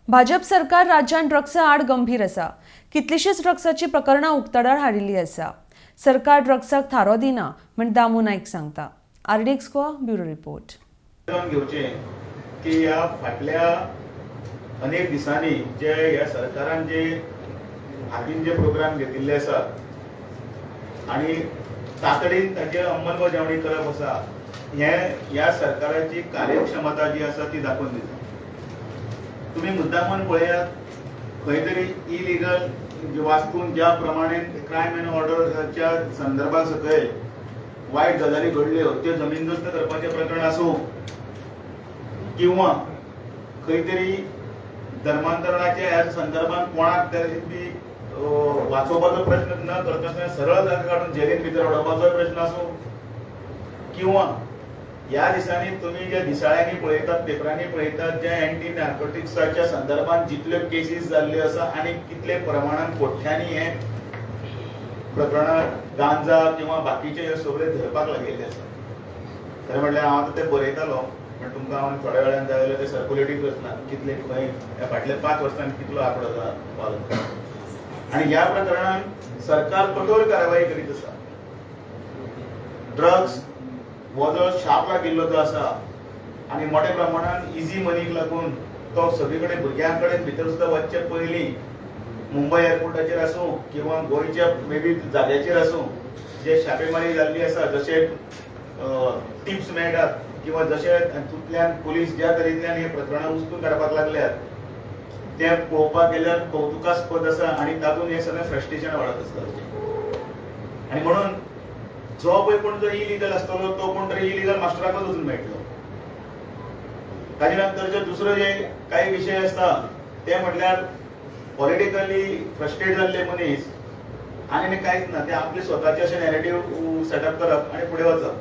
भाजप सरकार राज्यांत ड्रग्सा आड गंभीर आसा. कितलीशींच ड्रग्साची प्रकरणां उक्ताडार हाडिल्ली आसा. सरकार ड्रग्साक थारो दिना म्हण दामू नायक सांगता. RDX Goa, bureau report. जाणून घेवचें की ह्या फाटल्या अनेक दिसांनी जे ह्या सरकारान जे हातीन जे प्रोग्राम घेतिल्ले आसात आणि तातडीन ताचेर अंमलबजावणी करप आसा, हें ह्या सरकाराची कार्यक्षमता जी आसा ती दाखोवन दिता. तुम्ही मुद्दामून पळयात, खंय तरी इलिगल वास्तून ज्या प्रमाणे क्रायम अँड ऑर्डरच्या संदर्भा सकयल वायट गजाली घडल्यो, त्यो जमीनदोस्त करपाचें प्रकरण आसूं किंवा खंय तरी धर्मांतरणाच्या ह्या संदर्भात कोणाक तरी बी वाचोवपाचो प्रश्न न करता सरळ जागा काडून जेलीन भितर उडोवपाचोय प्रश्न आसूं किंवा ह्या दिसांनी तुमी जे दिसाळ्यांनी पळयतात, पेपरांनी पळयतात, जे अँटी नार्कोटिक्साच्या संदर्भात जितल्यो केसीस जाल्ल्यो आसा आनी कितले प्रमाणान कोट्यांनी हे प्रकरणां गांजा किंवा बाकीचे हे सगळे धरपाक लागिल्ले आसा. खरें म्हटल्यार हांव आतां ते बरयतालो, पण तुमकां हांव थोड्या वेळान जाय जाल्यार ते सर्क्युलेटींग करतना कितले खंय ह्या फाटल्या 5 वर्सांनी कितलो आंकडो पावला आणि ह्या प्रकरणात सरकार कठोर कारवाई करीत आसा. ड्रग्स हो जो शाप लागिल्लो जो आसा आणि मोठ्या प्रमाणात इझी मनीक लागून तो सगळे कडेन भुरग्यां कडेन भितर सुद्दां वचचे पयलीं मुंबय एअरपोर्टाचेर आसूं किंवा गोंयच्या मे बी जाग्याचेर आसूं, जे छापेमारी जाल्ली आसा, जशे टिप्स मेळटात किंवा जशे हातूंतल्यान पुलीस ज्या तरेंतल्यान हे प्रकरणां उचलून काडपाक लागल्यात, ते पळोवपाक गेल्यार कौतुकास्पद आसा आणि तातूंत हे सगळें फ्रस्ट्रेशन वाडत आसता ताचें. आणि म्हणून जो पळय कोण जो इलिगल आसतलो तो कोण तरी इलिगल मास्टराकच वचून मेळटलो. ताजे नंतर जे दुसरो जे काही विशय आसता ते म्हटल्यार पॉलिटिकली फ्रस्ट्रेट जाल्ले मनीस आनी कांयच ना, ते आपले स्वताचे अशे नॅरेटिव्ह सेटअप करप आनी फुडें वचप.